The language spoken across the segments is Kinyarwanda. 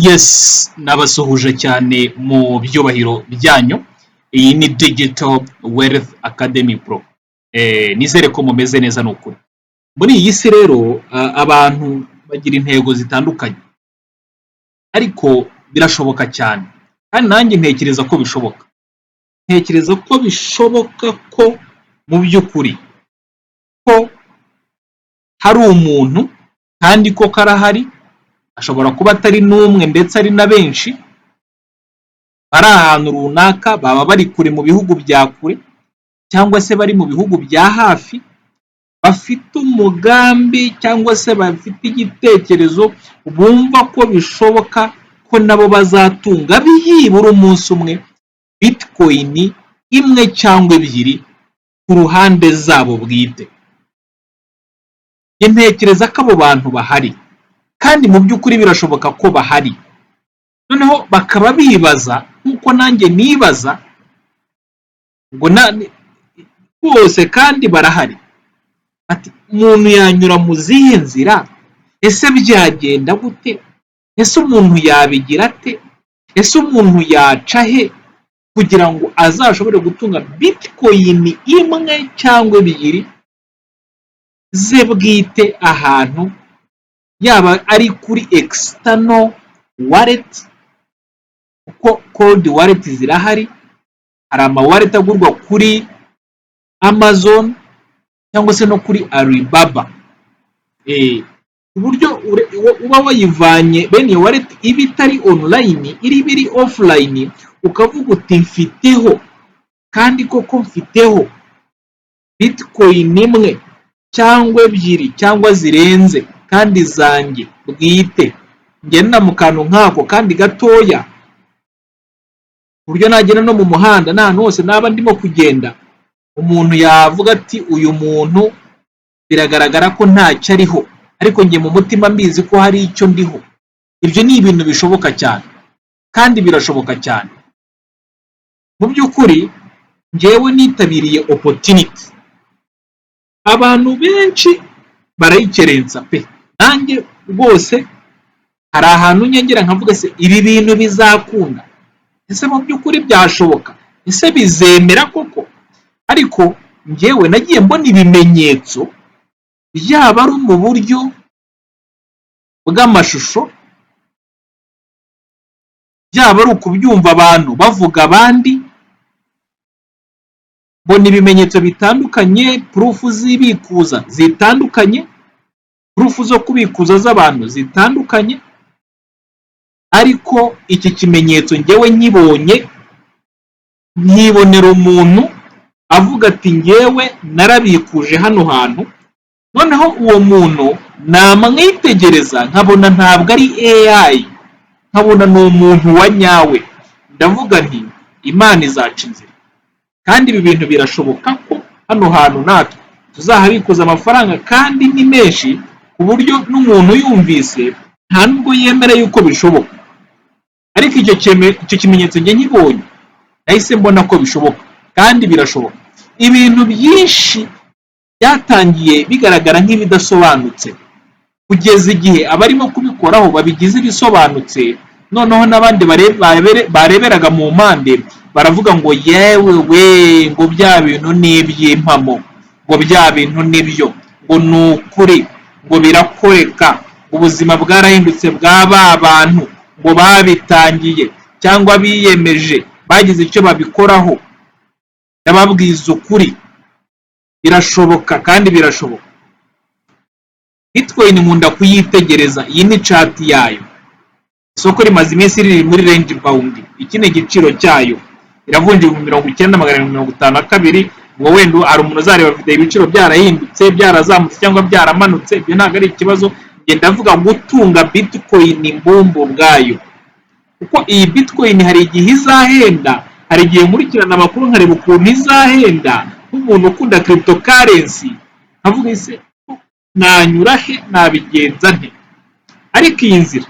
Yes, nabasuhuje cyane mu byubahiro byanyu. Iyi ni Digital Wealth Academy Pro. Nizere ko mumeze neza, ni ukuri. Muri iyi si rero abantu bagira intego zitandukanye, ariko birashoboka cyane, kandi nanjye ntekereza ko bishoboka. Ntekereza ko bishoboka ko mu by'ukuri ko hari umuntu, kandi koko arahari, ashobora kuba atari n'umwe ndetse ari na benshi, bari ahantu runaka, baba bari kure mu bihugu bya kure cyangwa se bari mu bihugu bya hafi, bafite umugambi cyangwa se bafite igitekerezo, bumva ko bishoboka ko nabo bazatunga byibura umunsi umwe bitcoin imwe cyangwa ebyiri ku ruhande zabo bwite. Njye ntekereza ko abo bantu bahari, kandi mu by'ukuri birashoboka ko bahari, noneho bakaba bibaza nk'uko nanjye nibaza ngo bose kandi barahari, ati umuntu yanyura mu zihe nzira? Ese byagenda gute? Ese umuntu yabigira ate? Ese umuntu yaca he kugira ngo azashobore gutunga bitcoin imwe cyangwa ebyiri ze bwite ahantu, yaba ari kuri external wallet, kuko cold wallet zirahari, hari ama wallet agurwa kuri Amazon cyangwa se no kuri Alibaba, ku buryo uba wayivanye bene iyo wallet iba itari online, iba iri offline, ukavuga uti mfiteho, kandi koko mfiteho bitcoin imwe cyangwa ebyiri cyangwa zirenze, kandi zanjye bwite, ngendera mu kantu nk'ako kandi gatoya, ku buryo nagenda no mu muhanda n'ahantu hose naba ndimo kugenda, umuntu yavuga ati uyu muntu biragaragara ko ntacyo ariho, ariko njye mu mutima mbizi ko hari icyo ndiho. Ibyo ni ibintu bishoboka cyane kandi birashoboka cyane. Mu by'ukuri njyewe nitabiriye opportunity, abantu benshi barayikerensa pe. Nanjye rwose hari ahantu ngera nkavuga: se ibi bintu bizakunda? Ese mu by'ukuri byashoboka? Ese bizemera koko? Ariko njyewe nagiye mbona ibimenyetso, byaba ari mu buryo bw'amashusho, byaba ari ukubyumva abantu bavuga abandi, mbona ibimenyetso bitandukanye, proof z'ibikuza zitandukanye, proof zo kubikuza z'abantu zitandukanye. Ariko iki kimenyetso njyewe nkibonye, nkibonera umuntu avuga ati njyewe narabikuje hano hantu, noneho uwo muntu namwitegereza nkabona ntabwo ari AI, nkabona ni umuntu wa nyawe, ndavuga nti Imana izaca inzira. Kandi ibi bintu birashoboka ko hano hantu natwe tuzahabikuza amafaranga, kandi ni menshi, ku buryo n'umuntu yumvise nta nubwo yemera yuko bishoboka. Ariko icyo kimenyetso njye nkibonye, nahise mbona ko bishoboka, kandi birashoboka. Ibintu byinshi byatangiye bigaragara nk'ibidasobanutse, kugeza igihe abarimo kubikoraho babigize ibisobanutse, noneho n'abandi bareberaga mu mpande baravuga ngo yewe we, ngo bya bintu ni iby'impamo, ngo bya bintu ni byo, ngo ni ukuri, ngo birakoreka, ubuzima bwarahindutse bwa ba bantu ngo babitangiye cyangwa biyemeje, bagize icyo babikoraho. Ndababwiza ukuri, birashoboka kandi birashoboka. Bitcoin nkunda kuyitegereza. Iyi ni chart yayo. Isoko rimaze iminsi riri muri range bound. Iki ni igiciro cyayo, iravunja 90,752. Ubwo wenda hari umuntu uzareba video ibiciro byarahindutse, byarazamutse cyangwa byaramanutse, ibyo ntabwo ari ikibazo. Ngenda ndavuga gutunga bitcoin mbumbu ubwayo, kuko iyi bitcoin hari igihe izahenda. Hari igihe nkurikirana amakuru nkareba ukuntu izahenda, nk'umuntu ukunda cryptocurrency, nkavuga: ese nanyura he? Nabigenza nte? Ariko iyi nzira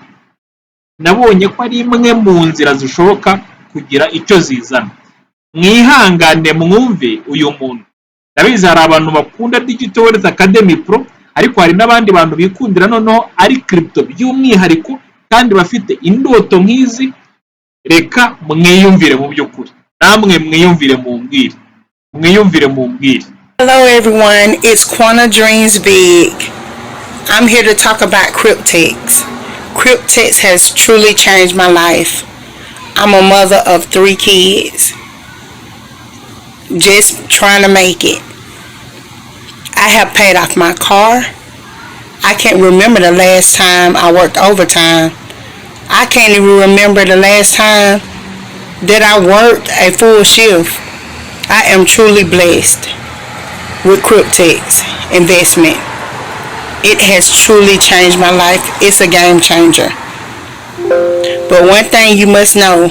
nabonye ko ari imwe mu nzira zishoboka kugira icyo zizana. Mwihangane mwumve uyu muntu. Ndabizi hari abantu bakunda Digital Wealth Academy Pro, ariko hari n'abandi bantu bikundira noneho ari crypto by'umwihariko. Kandi bafite indoto nk'izi. Reka mwiyumvire mu by'ukuri, namwe mwiyumvire, mumbwire, mwiyumvire, mumbwire. Hello everyone, it's Quana Dreams Big. I'm here to talk about Cryptex. Cryptex has truly changed my life. I'm a mother of 3 kids, just trying to make it. I have paid off my car. I can't remember the last time I worked overtime. I can't even remember the last time that I worked a full shift. I am truly blessed with Cryptex investment. It has truly changed my life. It's a game changer. But one thing you must know,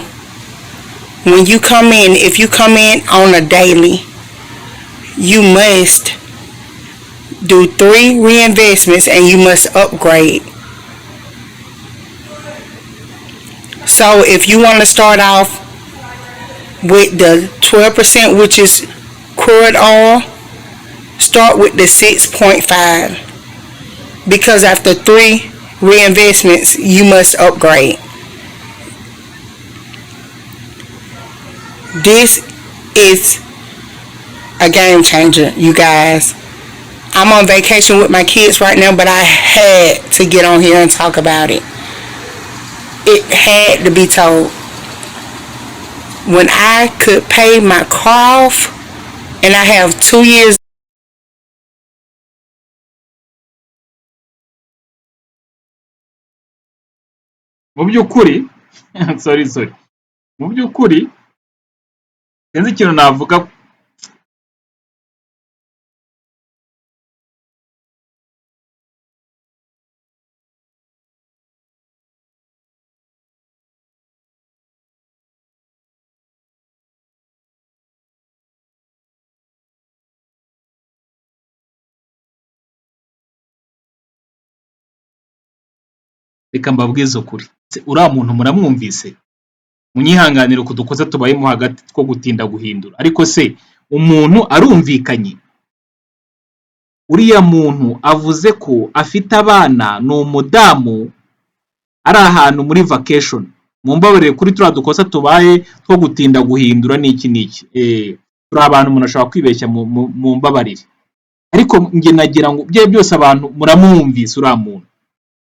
when you come in, if you come in on a daily, you must do 3 reinvestments and you must upgrade. So if you want to start off with the 12%, which is crude oil, start with the 6.5, because after 3 reinvestments, you must upgrade. This is a game changer, you guys. I'm on vacation with my kids right now, but I had to get on here and talk about it. It had to be told. When I could pay my car off, and I have 2 years. Mu by'ukuri, sorry, sorry, mu by'ukuri sinzi ikintu navuga. Reka mbabwize ukuri. Uriya muntu muramwumvise? Munyihanganire ku dukosa tubayemo hagati two gutinda guhindura, ariko se umuntu arumvikanye? Uriya muntu avuze ko afite abana, ni umudamu, ari ahantu muri vacation. Mumbabarire kuri turiya dukosa tubaye two gutinda guhindura n'iki n'iki. Turi abantu, umuntu ashobora kwibeshya, mumbabarire. Ariko njye nagira ngo ibyo byose abantu muramwumvise, uriya muntu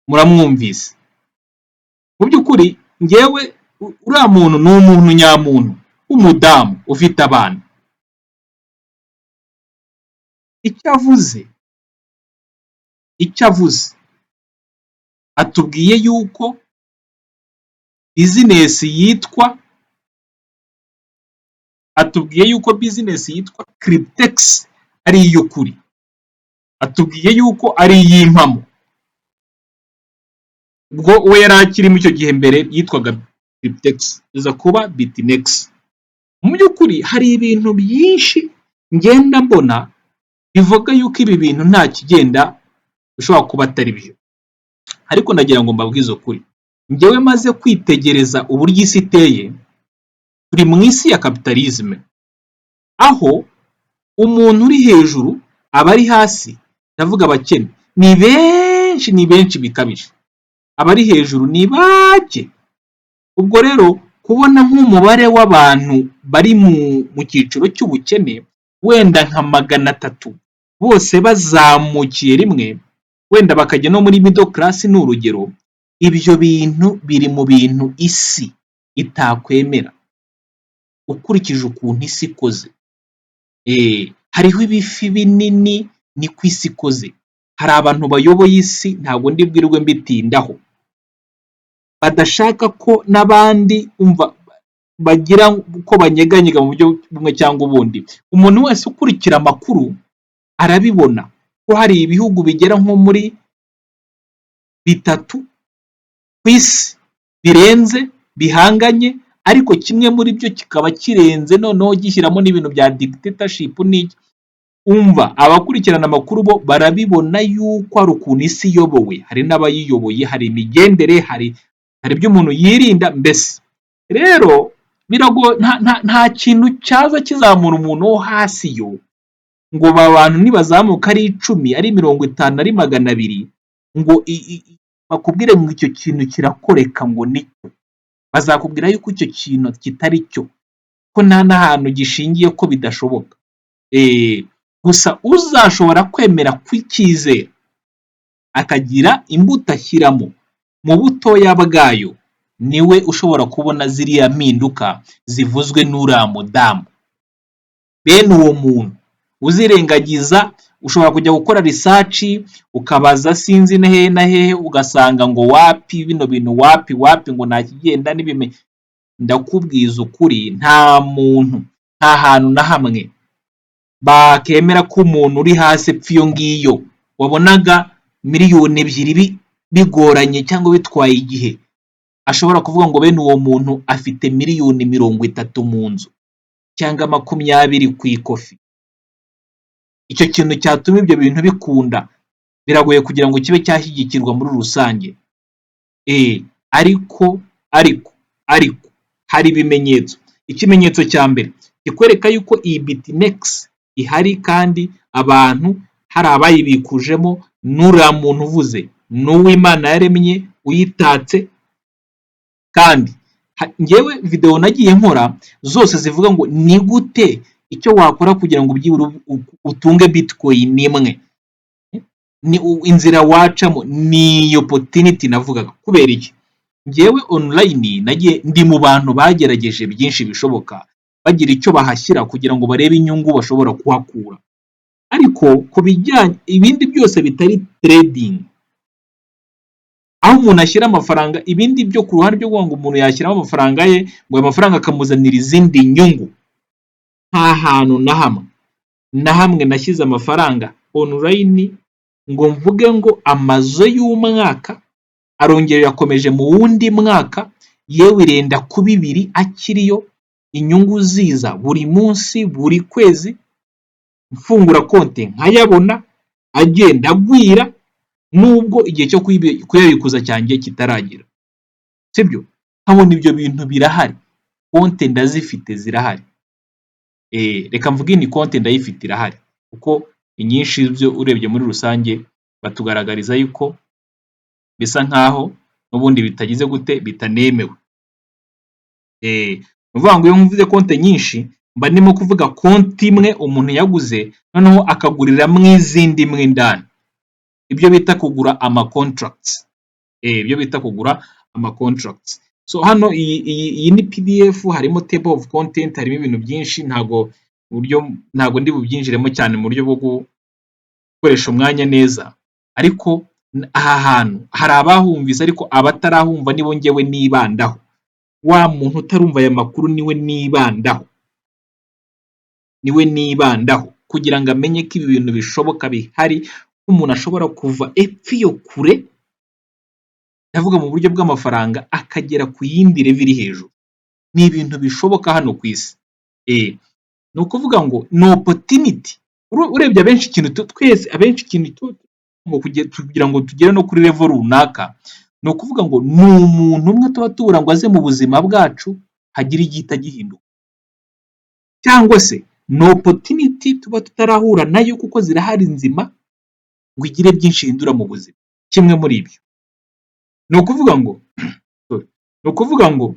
muramwumvise. Mu by'ukuri njyewe uriya muntu ni umuntu nyamuntu w'umudamu ufite abana. Icyo avuze atubwiye yuko business yitwa, atubwiye yuko business yitwa Cryptex ari iy'ukuri, atubwiye yuko ari iy'impamo. Ubwo we yari akirimo icyo gihe, mbere yitwaga Cryptex, iza kuba Bitnex. Mu by'ukuri hari ibintu byinshi ngenda mbona bivuga yuko ibi bintu nta kigenda, bishobora kuba atari byo. Ariko ndagira ngo mbabwize ukuri, njyewe maze kwitegereza uburyo isi iteye, turi mu isi ya capitalisme, aho umuntu uri hejuru aba ari hasi, ndavuga abakene, ni benshi, ni benshi bikabije, abari hejuru ni bake. Ubwo rero kubona nk'umubare w'abantu bari mu cyiciro cy'ubukene wenda nka 300 bose bazamukiye rimwe, wenda bakajya no muri middle class ni urugero, ibyo bintu biri mu bintu isi itakwemera ukurikije ukuntu isi ikoze. Hariho ibifi binini, niko isi ikoze. Hari abantu bayoboye isi, ntabwo ndi bwirirwe mbitindaho, badashaka ko n'abandi umva bagira uko banyeganyega mu buryo bumwe cyangwa ubundi. Umuntu wese ukurikira amakuru arabibona ko hari ibihugu bigera nko muri bitatu ku isi birenze bihanganye, ariko kimwe muri byo kikaba kirenze noneho gishyiramo n'ibintu bya dictatorship n'iki. Umva, abakurikirana amakuru bo barabibona yuko hari ukuntu isi iyobowe, hari n'abayiyoboye, hari imigendere, hari ibyo umuntu yirinda mbese. Rero nta kintu cyaza kizamura umuntu wo hasi yo ngo aba bantu nibazamuka ari 10, ari 50, ari 200 ngo Bakubwire ngo icyo kintu kirakoreka, ngo nicyo bazakubwira yuko icyo kintu kitari cyo, ko nta n'ahantu gishingiye, ko bidashoboka. Gusa uzashobora kwemera kucyizera, akagira imbuto ashyiramo mu butoya bwayo, niwe ushobora kubona ziriya mpinduka zivuzwe n'uriya mudamu. Bene uwo muntu uzirengagiza, ushobora kujya gukora research, ukabaza sinzi na hehe na hehe, ugasanga ngo wapi, bino bintu wapi wapi, ngo nta kigenda n'ibime. Ndakubwiza ukuri, nta muntu, nta hantu na hamwe bakemera ko umuntu uri hasi epfo iyo ngiyo wabonaga 2 miliyoni bigoranye cyangwa bitwaye igihe, ashobora kuvuga ngo bene uwo muntu afite miliyoni 30 mu nzu cyangwa 20 ku ikofi. Icyo kintu cyatuma ibyo bintu bikunda biragoye kugira ngo kibe cyashyigikirwa muri rusange. Ariko hari ibimenyetso. Ikimenyetso cya mbere kikwereka yuko iyi BitMEX ihari kandi abantu hari abayibikujemo, n'uriya muntu uvuze ni uw'Imana yaremye uyitatse. Kandi njyewe videwo nagiye nkora zose zivuga ngo ni gute icyo wakora kugira ngo byibura utunge bitcoin imwe, ni inzira wacamo, ni iyo opportunity navugaga. Kubera iki? Njyewe online nagiye ndi mu bantu bagerageje byinshi bishoboka, bagira icyo bahashyira kugira ngo barebe inyungu bashobora kuhakura. Ariko ku bijyanye ibindi byose bitari trading, aho umuntu ashyira amafaranga, ibindi byo ku ruhande byo kuvuga ngo umuntu yashyiramo amafaranga ye, ngo ayo mafaranga akamuzanira izindi nyungu, nta hantu na hamwe na hamwe nashyize amafaranga online ngo mvuge ngo amaze y'umwaka arongera yakomeje mu wundi mwaka, yewe irenda kuba 2 akiriyo, inyungu ziza buri munsi, buri kwezi, mfungura konti nkayabona agenda agwira, nubwo igihe cyo kuyabikuza cyanjye kitaragera, sibyo? Nkabona ibyo bintu birahari, konti ndazifite, zirahari. Reka mvuge ni konti ndayifite, irahari, kuko inyinshi byo urebye muri rusange batugaragariza yuko bisa nkaho n'ubundi bitagize gute, bitanemewe. Ni ukuvuga ngo iyo mvuze konti nyinshi, mba ndimo kuvuga konti imwe umuntu yaguze, noneho akaguriramo izindi mo indani, ibyo bita kugura ama contracts, ibyo bita kugura ama contracts. So hano iyi ni PDF, harimo table of content, harimo ibintu byinshi, ntago uburyo ntabwo ndi bubyinjiremo cyane mu buryo bwo gukoresha umwanya neza, ariko aha hantu hari abahumvise, ariko abatarahumva nibo njyewe nibandaho. Wa muntu utarumva aya makuru niwe nibandaho, niwe nibandaho kugira ngo amenye ko ibi bintu bishoboka, bihari, ko umuntu ashobora kuva epfo iyo kure, ndavuga mu buryo bw'amafaranga, akagera ku yindi level iri hejuru. Ni ibintu bishoboka hano ku isi. Ni ukuvuga ngo ni opportunity. Urebye abenshi ikintu twese abenshi ikintu kugira ngo tugere no kuri level runaka, ni ukuvuga ngo ni umuntu umwe tuba tubura ngo aze mu buzima bwacu hagire igihita gihinduka, cyangwa se ni opportunity tuba tutarahura nayo, kuko zirahari nzima, ngo igire byinshi ihindura mu buzima. Kimwe muri ibyo ni ukuvuga ngo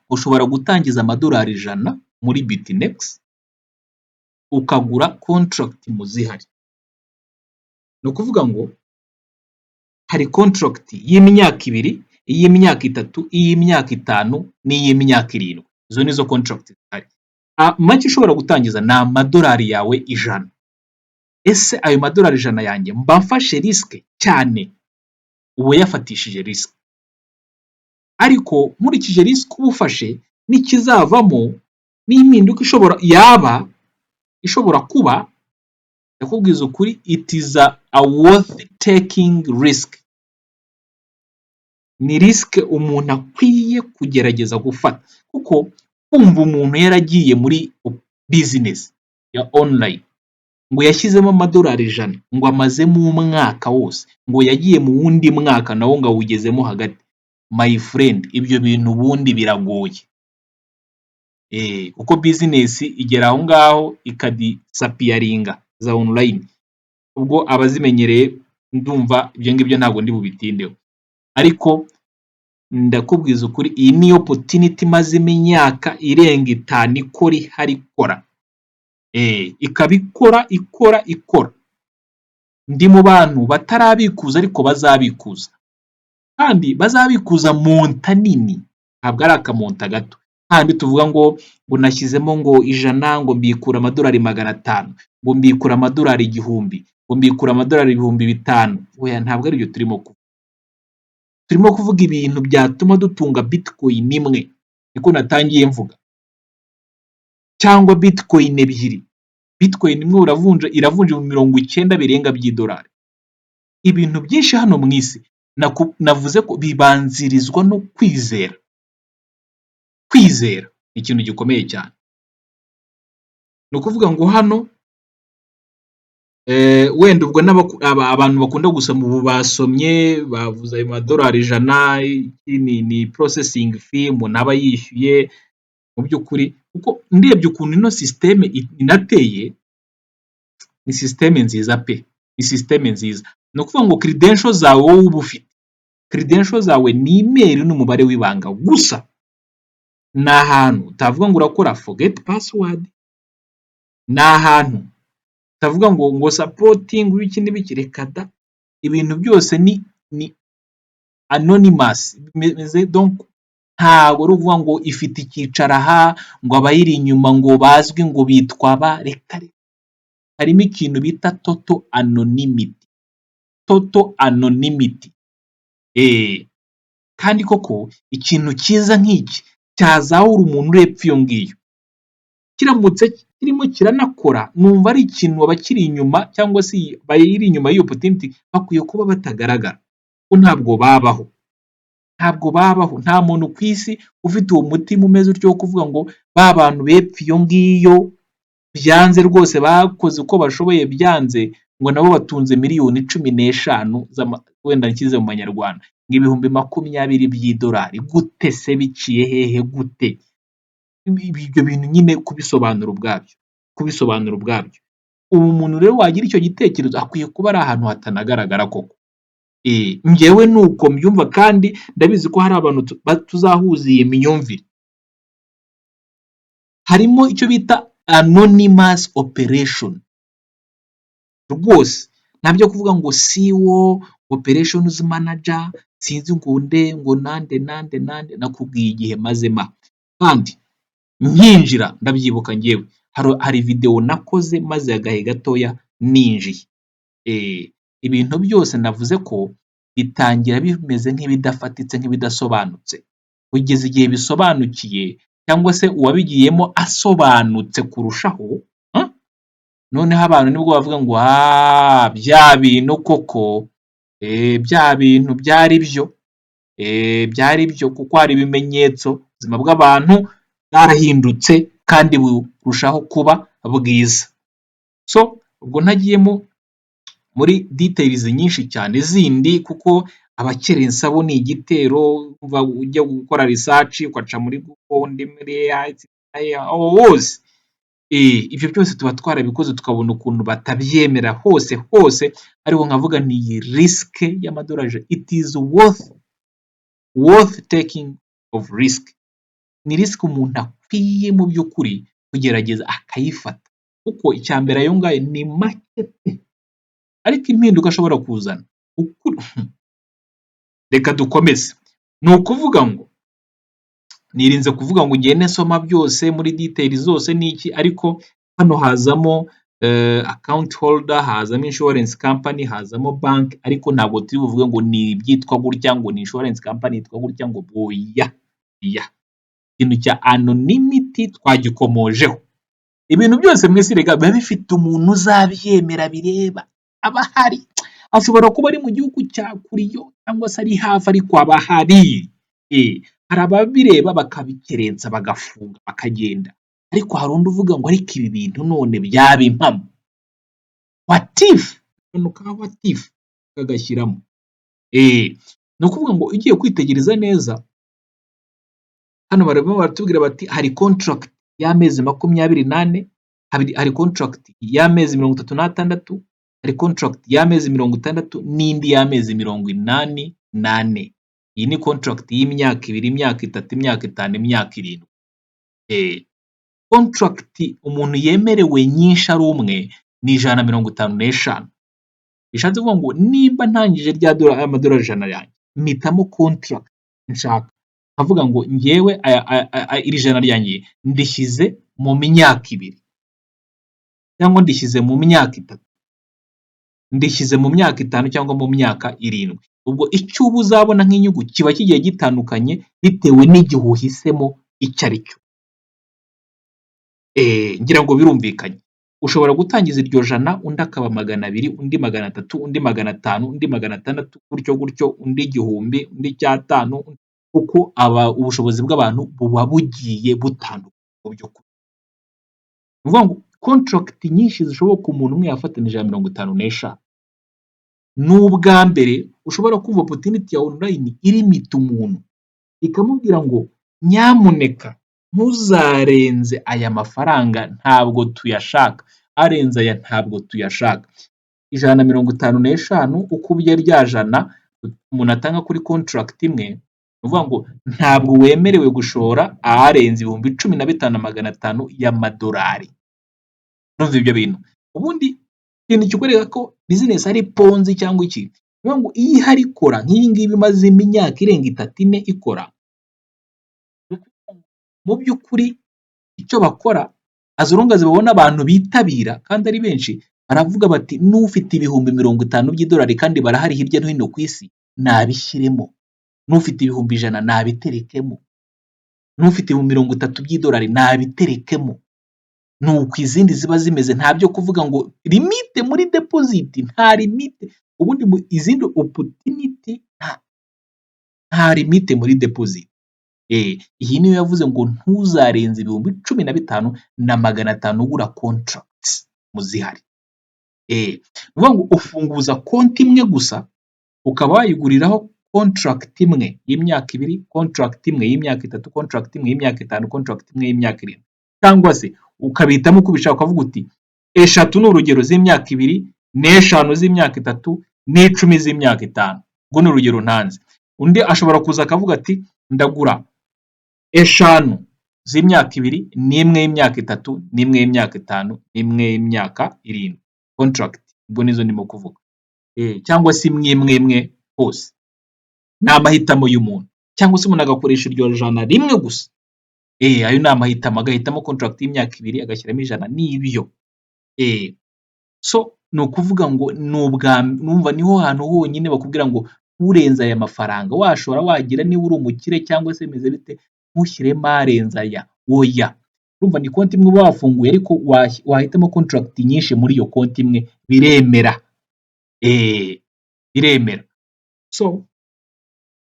ushobora gutangiza amadolari 100 muri BitMEX, ukagura contract mu zihari. Ni ukuvuga ngo hari contract y'imyaka 2, iy'imyaka 3, iy'imyaka 5 n'iy'imyaka 7. Izo nizo contract zihari. Make ushobora gutangiza ni amadolari yawe 100. Ese ayo madolari 100 yanjye mba mfashe risk cyane? Uba uyafatishije risk, ariko nkurikije risk uba ufashe n'ikizavamo n'impinduka ishobora yaba ishobora kuba, ndakubwiza ukuri, it is a worth taking risk. Ni risk umuntu akwiye kugerageza gufata, kuko kumva umuntu yaragiye muri business ya online, ngo yashyizemo amadolari 100, ngo amazemo umwaka wose, ngo yagiye mu wundi mwaka nawo ngo awugezemo hagati, my friend, ibyo bintu ubundi biragoye, kuko business igera aho ngaho ikadisappearinga za online, ubwo abazimenyereye ndumva ibyo ngibyo ntabwo ndi bubitindeho. Ariko ndakubwiza ukuri, iyi niyo opportunity imazemo imyaka irenga 5 ikora, ihari ikora, ikaba ikora, ikora, ikora. Ndi mu bantu batarabikuza ariko bazabikuza, kandi bazabikuza montant nini, ntabwo ari akamontant gato. Hahandi tuvuga ngo nashyizemo ngo 100, ngo mbikura amadolari 500, ngo mbikura amadolari 1000, ngo mbikura amadolari 5000, oya, ntabwo aribyo turimo kuvuga. Turimo kuvuga ibintu byatuma dutunga bitcoin imwe, niko natangiye mvuga, cyangwa bitcoin ebyiri. Bitcoin imwe uravunja, iravunja 90 birenga by'idolari. Ibintu byinshi hano mu isi navuze ko bibanzirizwa no kwizera. Kwizera ni ikintu gikomeye cyane. Ni ukuvuga ngo hano wenda ubwo abantu bakunda gusoma ubu basomye, bavuze ayo madolari 100 ni processing fee umuntu aba yishyuye. Mu by'ukuri, kuko ndebye ukuntu ino système inateye, ni système nziza pe, ni système nziza. Ni ukuvuga ngo credential zawe wowe uba ufite, credential zawe ni email n'umubare w'ibanga gusa. Ni ahantu utavuga ngo urakora forget password, ni ahantu utavuga ngo support, ngo ibiki n'ibiki, reka da! Ibintu byose ni anonymous, bimeze donc ntabwo ari ukuvuga ngo ifite icyicaro aha, ngo abayiri inyuma ngo bazwi ngo bitwa aba, reka reka! Harimo ikintu bita total anonymity, total anonymity. Kandi koko ikintu cyiza nk'iki cyazahura umuntu uri epfo iyo ngiyo, kiramutse kirimo kiranakora, numva ari ikintu abakiri inyuma cyangwa se abari inyuma y'iyo opportunity bakwiye kuba batagaragara, kuko ntabwo babaho, ntabwo babaho. Nta muntu ku isi ufite uwo mutima umeze utyo wo kuvuga ngo ba bantu b'epfo iyo ngiyo byanze rwose, bakoze uko bashoboye byanze, ngo nabo batunze miliyoni 15, wenda nshyize mu manyarwanda ngo 20,000 by'idolari, gute se? Biciye hehe? Gute? Ibyo bintu nyine kubisobanura ubwabyo, kubisobanura ubwabyo. Ubu muntu rero wagira icyo gitekerezo akwiye kuba ari ahantu hatanagaragara koko. Njyewe ni uko mbyumva, kandi ndabizi ko hari abantu tuzahuza iyi myumvire. Harimo icyo bita anonymous operation rwose, nta byo kuvuga ngo CEO, operations manager, sinzi ngo nde, ngo nande nande nande. Nakubwiye igihe mazemo aha, kandi nkinjira ndabyibuka njyewe hari videwo nakoze maze agahe gatoya ninjiye. Ibintu byose navuze ko bitangira bimeze nk'ibidafatitse, nk'ibidasobanutse, kugeza igihe bisobanukiye cyangwa se uwabigiyemo asobanutse kurushaho, noneho abantu nibwo bavuga ngo aaa, bya bintu koko, bya bintu byari byo, byari byo, kuko hari ibimenyetso, ubuzima bw'abantu bwarahindutse kandi burushaho kuba bwiza. So ubwo ntagiyemo muri details nyinshi cyane zindi, kuko abakerensa bo ni igitero, ujya gukora research ugaca muri Google, undi muri AI, aho hose. Ibyo byose tuba twarabikoze, tukabona ukuntu batabyemera hose hose, ariko nkavuga nti iyi risk y'amadolari 100, it is worth taking of risk. Ni risk umuntu akwiye mu by'ukuri kugerageza akayifata, kuko icya mbere ayo ngayo ni make pe, ariko impinduka ashobora kuzana. Reka dukomeze. Ni ukuvuga ngo nirinze kuvuga ngo ugende nsoma byose muri details zose n'iki, ariko hano hazamo account holder, hazamo insurance company, hazamo banki, ariko ntabwo turi buvuge ngo ni ibyitwa gutya, ngo ni insurance company yitwa gutya, ngo oya, oya. Ikintu cya anonymity twagikomojeho. Ibintu byose mu isi erega biba bifite umuntu uzabyemera bireba, aba ahari, ashobora kuba ari mu gihugu cya kure iyo cyangwa se ari hafi, ariko aba ahari. Hari ababireba bakabikerensa, bagafunga, bakagenda, ariko hari undi uvuga ngo ariko ibi bintu none byaba impamo? What if? Akantu ka what if kagashyiramo. Ni ukuvuga ngo ugiye kwitegereza neza, hano barimo baratubwira bati hari contract y'amezi 24, hari contract y'amezi 36, hari contract y'amezi 60 n'indi y'amezi 84. Iyi ni contract y'imyaka 2, imyaka 3, imyaka 5, imyaka 7. Contract umuntu yemerewe nyinshi ari umwe ni 155. Bishatse kuvuga ngo nimba ntangije rya dorari, amadolari 100 yanjye, mpitamo contract nshaka, nkavuga ngo njyewe iri jana ryanjye ndishyize mu myaka 2, cyangwa ndishyize mu myaka 3, ndishyize mu myaka 5 cyangwa mu myaka 7. Ubwo icyo uba uzabona nk'inyungu kiba kigiye gitandukanye bitewe n'igihe uhisemo icyo ari cyo. Ngira ngo birumvikanye. Ushobora gutangiza iryo jana, undi akaba 200, undi 300, undi 500, undi 600, gutyo gutyo, undi 1000, undi icyatanu, kuko aba ubushobozi bw'abantu buba bugiye butandukanye mu by'ukuri. Ni ukuvuga ngo contract nyinshi zishoboka umuntu umwe yafata ni 155. Ni ubwa mbere ushobora kumva opportunity ya online irimita umuntu, ikamubwira ngo nyamuneka ntuzarenze aya mafaranga, ntabwo tuyashaka, arenze aya ntabwo tuyashaka. 155 ukubye rya jana umuntu atanga kuri contract imwe, ni ukuvuga ngo ntabwo wemerewe gushora arenze 15,500 y'amadolari. Urumva ibyo bintu? Ubundi ikintu kikwereka ko business ari Ponzi cyangwa iki, ni ukuvuga ngo iyo ihari ikora nk'iyi ngiyi imaze imyaka irenga 3, 4 ikora, mu by'ukuri icyo bakora, as long as babona abantu bitabira kandi ari benshi, baravuga bati n'ufite 50,000 by'idolari, kandi barahari hirya no hino ku isi, nabishyiremo, n'ufite 100,000 nabiterekemo, n'ufite 30,000 by'idolari nabiterekemo. Ni uko izindi ziba zimeze, nta byo kuvuga ngo limite muri deposit, nta limite. Ubundi izindi opportunity nta limite muri deposit. Iyi niyo yavuze ngo ntuzarenze 15,500 ugura contract mu zihari. Ni ukuvuga ngo ufunguza konti imwe gusa, ukaba wayiguriraho contract imwe y'imyaka 2, contract imwe y'imyaka 3, contract imwe y'imyaka 5, contract imwe y'imyaka 7, cyangwa se ukabihitamo uko ubishaka, ukavuga uti eshatu ni urugero z'imyaka 2, n'eshanu z'imyaka 3, n'10 z'imyaka 5. Urwo ni urugero ntanze. Undi ashobora kuza akavuga ati ndagura eshanu z'imyaka 2, n'imwe y'imyaka 3, n'imwe y'imyaka 5, n'imwe y'imyaka 7, contract ubwo nizo ndimo kuvuga, cyangwa se imwe, imwe, imwe hose. Ni amahitamo y'umuntu, cyangwa se umuntu agakoresha iryo jana rimwe gusa. Ayo ni amahitamo, agahitamo contract y'imyaka 2, agashyiramo 100, nibyo. So ni ukuvuga ngo ni ubwa numva niho hantu honyine bakubwira ngo nturenze aya mafaranga, washora wagira niba uri umukire cyangwa se bimeze bite, ntushyiremo arenze aya, oya. Urumva ni konti imwe uba wafunguye, ariko wahitamo contract nyinshi muri iyo konti imwe, biremera. Biremera. So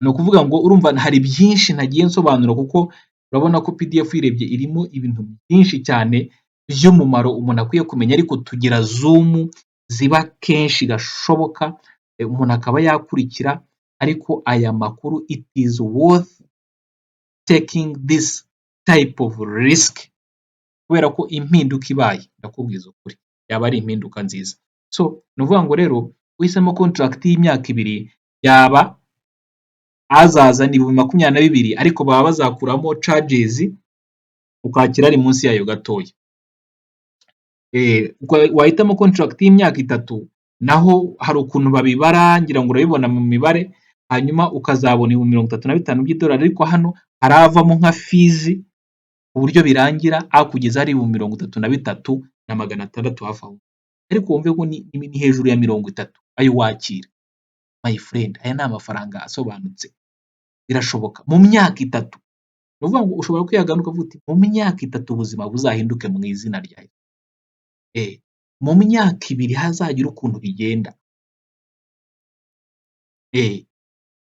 ni ukuvuga ngo urumva hari byinshi ntagiye nsobanura, kuko urabona ko PDF uyirebye irimo ibintu byinshi cyane by'umumaro umuntu akwiye kumenya, ariko tugira Zoom ziba kenshi gashoboka, umuntu akaba yakurikira, ariko aya makuru, it is worth taking this type of risk, kubera ko impinduka ibaye, ndakubwiza ukuri, yaba ari impinduka nziza. So ni ukuvuga ngo rero uhisemo contract y'imyaka 2, yaba azaza ni 22,000, ariko baba bazakuramo charges, ukakira ari munsi yayo gatoya. Wahitamo contract y'imyaka 3, naho hari ukuntu babibara, ngira ngo urabibona mu mibare, hanyuma ukazabona 35,000 by'idolari, ariko hano haravamo nka fees ku buryo birangira akugeza ari 33,600 hafi aho, ariko wumve ko ni hejuru ya 30 ayo wakira. My friend, aya ni amafaranga asobanutse, birashoboka mu myaka 3. Ni ukuvuga ngo ushobora kwihangana ukavuga uti mu myaka 3 ubuzima buzahinduke mu izina rya Yesu, mu myaka 2 hazagire ukuntu bigenda.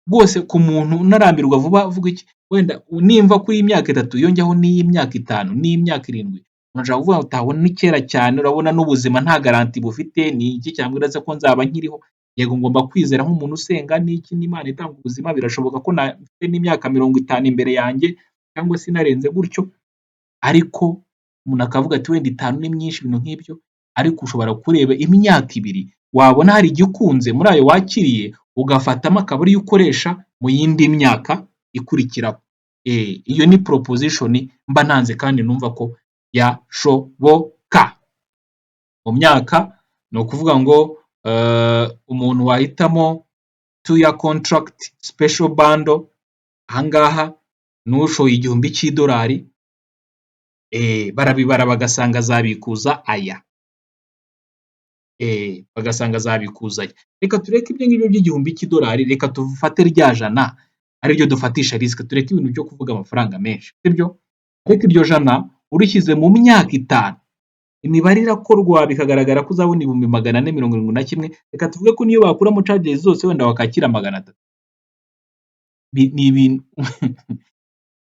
Rwose ku muntu unarambirwa vuba, avuga iki, wenda nimva kuri iyi myaka 3 yongeyeho n'iy'imyaka 5 n'iy'imyaka 7, umuntu ashobora kuvuga ati aho ni kera cyane, urabona n'ubuzima nta garantie bufite, ni iki cyambwira se ko nzaba nkiriho? Yego, ngomba kwizera nk'umuntu usenga n'iki n'Imana itanga ubuzima, birashoboka ko mfite n'imyaka 50 imbere yanjye cyangwa se inarenze gutyo, ariko umuntu akavuga ati wenda 5 ni myinshi, ibintu nk'ibyo, ariko ushobora kureba imyaka 2, wabona hari igikunze muri ayo wakiriye, ugafatamo akaba ariyo ukoresha. mu yindi myaka ikurikiraho. Iyo ni proposition mba ntanze kandi numva ko yashoboka. Mu myaka, ni ukuvuga ngo umuntu wahitamo 2-year contract special bundle, aha ngaha ni ushoye $1000, barabibara bagasanga azabikuza aya, bagasanga azabikuza aya. Reka tureke ibyo ngibyo by'$1000, reka dufate rya jana ariryo dufatisha risk, tureke ibintu byo kuvuga amafaranga menshi, sibyo? Ariko iryo jana urishyize mu myaka 5, imibare irakorwa bikagaragara ko uzabona 471,000, reka tuvuge ko niyo bakuramo charges zose wenda wakakira 300. Ni ibintu,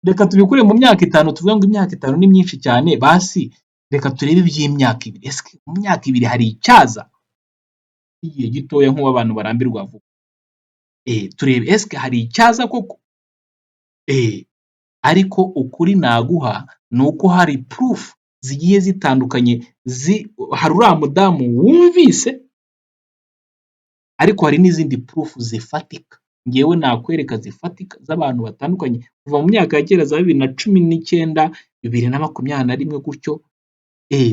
reka tubikure mu myaka 5, tuvuge ngo imyaka 5 ni myinshi cyane, basi reka turebe iby'imyaka 2. Ese mu myaka 2 hari icyaza? Igihe gitoya nk'ubu abantu barambirwa vuba. Turebe, ese hari icyaza koko? Ariko ukuri naguha ni uko hari proof zigiye zitandukanye, hari uriya mudamu wumvise, ariko hari n'izindi proof zifatika ngewe nakwereka, zifatika, z'abantu batandukanye kuva mu myaka ya kera za 2019, 2021 gutyo,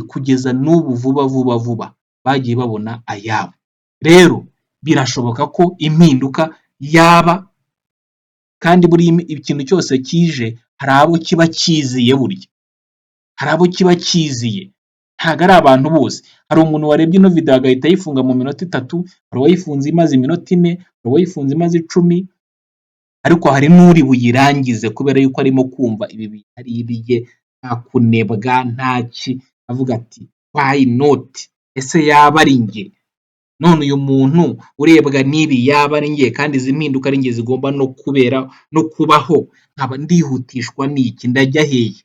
kugeza n'ubu vuba vuba vuba bagiye babona ayabo. Rero birashoboka ko impinduka yaba, kandi buriya ikintu cyose kije hari abo kiba kiziye, burya hari abo kiba kiziye, ntabwo ari abantu bose. Hari umuntu warebye ino video agahita ayifunga mu minota 3, hari uwayifunze imaze iminota 4, hari uwayifunze imaze 10, ariko hari n'uri buyirangize kubera yuko arimo kumva ibi bintu ari ibye, nta kunebwa, nta ki, avuga ati: "Why not? Ese yaba ari njye? None uyu muntu urebwa n'ibi yaba ari njye, kandi izi mpinduka ari njye zigomba no kubera no kubaho, nkaba ndihutishwa n'iki? Ndajya hehe?"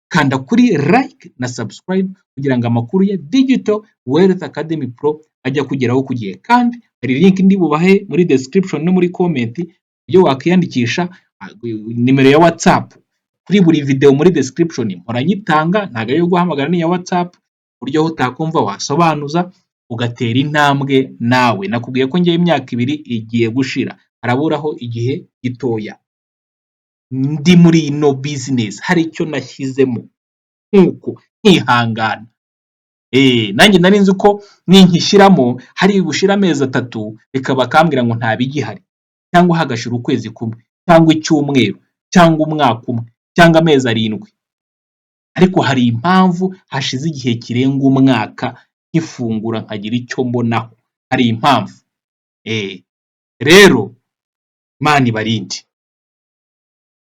Kanda kuri like na subscribe kugira ngo amakuru ya Digital Wealth Academy Pro ajye akugeraho ku gihe, kandi hari link ndi bubahe muri description no muri comment iyo wakwiyandikisha, nimero ya WhatsApp kuri buri video muri description mpora nyitanga, ntabwo ari iyo guhamagara, ni iya WhatsApp, uburyo aho utakumva wasobanuza ugatera intambwe nawe. Nakubwiye ko ngewe imyaka 2 igiye gushira, haraburaho igihe gitoya, ndi muri ino business hari icyo nashyizemo nk'uko nkihangana. Nanjye nari nzi ko ninkishyiramo hari bushire amezi 3 bikaba bakambwira ngo nta bigihari, cyangwa hagashira ukwezi kumwe cyangwa icyumweru cyangwa umwaka umwe cyangwa amezi 7, ariko hari impamvu hashize igihe kirenga umwaka nkifungura nkagira icyo mbonaho, hari impamvu. Rero Imana ibarinde.